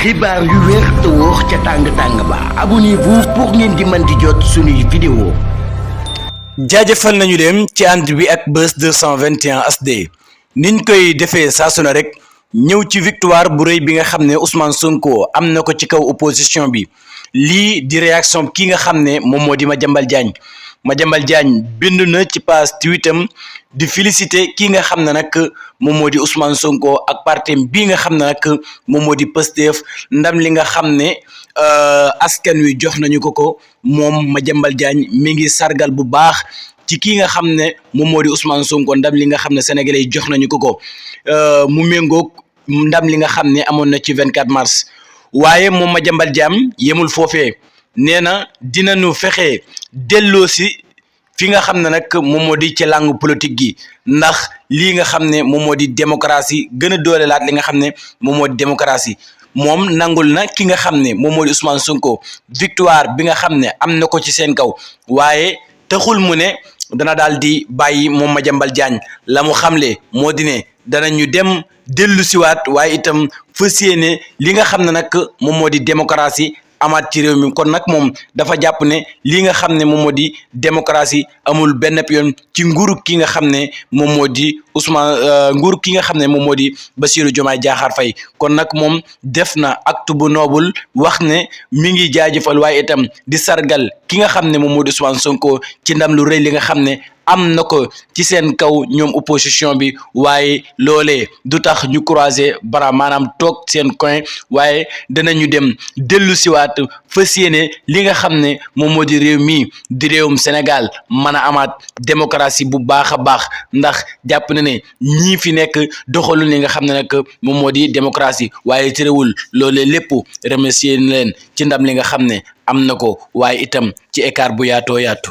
xibaar yu wér te wóor ca tàng-tàng ba abonnez-vous pour ngeen di mën di jot suñuy vidéo. jaajëfal nañu dem ci ànd bi ak Buzz 221 HD niñ koy defee saa su ne rek ñëw ci victoire bu rëy bi nga xam ne Ousmane Sonko am na ko ci kaw opposition bi lii di réaction ki nga xam ne moom moo di Madiambal Diagne bind na ci page Twitteram di féliciter ki nga xam ne nag moom moo di Ousmane Sonko ak partem bii nga xam ne nag moom moo di Pastef ndam li nga xam ne askan wi jox nañu ko moom Madiambal Diagne mi ngi sargal bu baax ci ki nga xam ne moom moo di Ousmane Sonko ndam li nga xam ne sénégalais yi jox nañu ko mu méngoog ndam li nga xam ne amoon na ci 24 mars waaye moom Madiambal Diagne yemul foofee nee na dinañu fexe delloo si fi nga xam ne nag moom moo di ci langue politique gi ndax lii nga xam ne moom moo di démocratie gën a doolelaat li nga xam ne moom moo di démocratie moom nangul na ki nga xam ne moom moo di Ousmane Sonko victoire bi nga xam ne am na ko ci seen kaw waaye taxul mu ne dana daal di bàyyi moom Madiambal Diagne la mu xamle moo di ne danañu dem dellu siwaat waaye itam fas yéene li nga xam ne nag moom moo di démocratie amaat ci réew mi kon nag moom dafa jàpp ne lii nga xam ne moom moo di démocratie amul benn yoon ci nguuru ki nga xam ne moom moo di nguuru ki nga xam ne moom moo di Bassirou Diomaye Diakhar Faye kon nag moom def na acte bu noble wax ne mi ngi jaajëfal waaye itam di sargal ki nga xam ne moom moo di Ousmane Sonko ci ndam lu rëy li nga xam ne am na ko ci seen kaw ñoom opposition bi waaye loolee du tax ñu croiser bara maanaam toog seen coin waaye danañu dem dellu siwaat fas yéene li nga xam ne moom moo di réew mi di réewum Sénégal mën a amaat démocratie bu baax a baax ndax jàpp na ne ñii fi nekk doxalu li nga xam ne nag moom moo di démocratie waaye terewul loolee lépp remercier leen ci ndam li nga xam ne am na ko waaye itam ci écart bu yaatoo yaatu